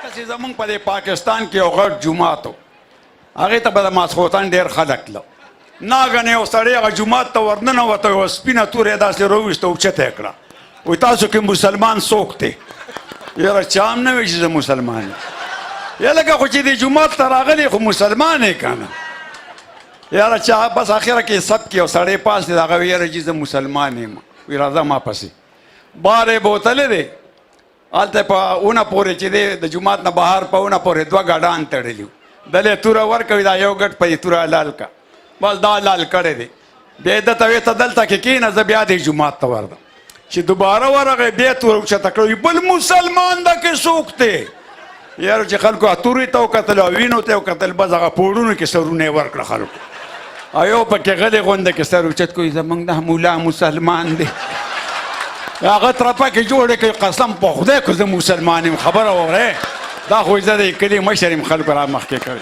دقسې زمونږ په دې پاکستان کې یو غټ جومات و، هغې ته به د ماسخوتن ډېر خلک تلو. ناګنه یو سړی هغه جومات ته ورننوته، یوه سپینه توره یې داسې راوویسته، اوچته یې کړه، وایي تاسو کې مسلمان څوک دی؟ یاره چا هم نه وي چې زه مسلمان یم. یا لکه خو چې دې جومات ته راغلی خو مسلمان یې که نه. یاره چا بس اخره کې سب کې یو سړی پاڅېد، هغه وایي یاره جي زه مسلمان یم. وایي راځه ما پسې. بار یې بوتلی دی، هلته په ونه پورې چې دی د جومات نه بهر په ونه پورې دوه ګډان تړلي وو، دلی توره ورکوي، دا یو ګډ په دې توره حلال کړه، بس دا حلال کړی دی. بیا یې ده ته وایي ته دلته کې کښېنه، زه بیا دې جومات ته ورځم. چې دوباره ورغی بیا توره اوچته کړه، وایي بل مسلمان ده کې څوک دی؟ یاره چې خلکو تورې ته وکتل او وینو ته وکتل، بس هغه پوړونو کې سرونه یې ورکړه خلکو، او یو پکې غلی غونده کې سر اوچت کوي، زمونږ د مولا مسلمان دی. هغه ترپه کې جوړې کړې، قسم په خدای که زه مسلمان یم. خبره واورئ، دا خو زه د کلي مشر یم، خلکو را مخکې کړی.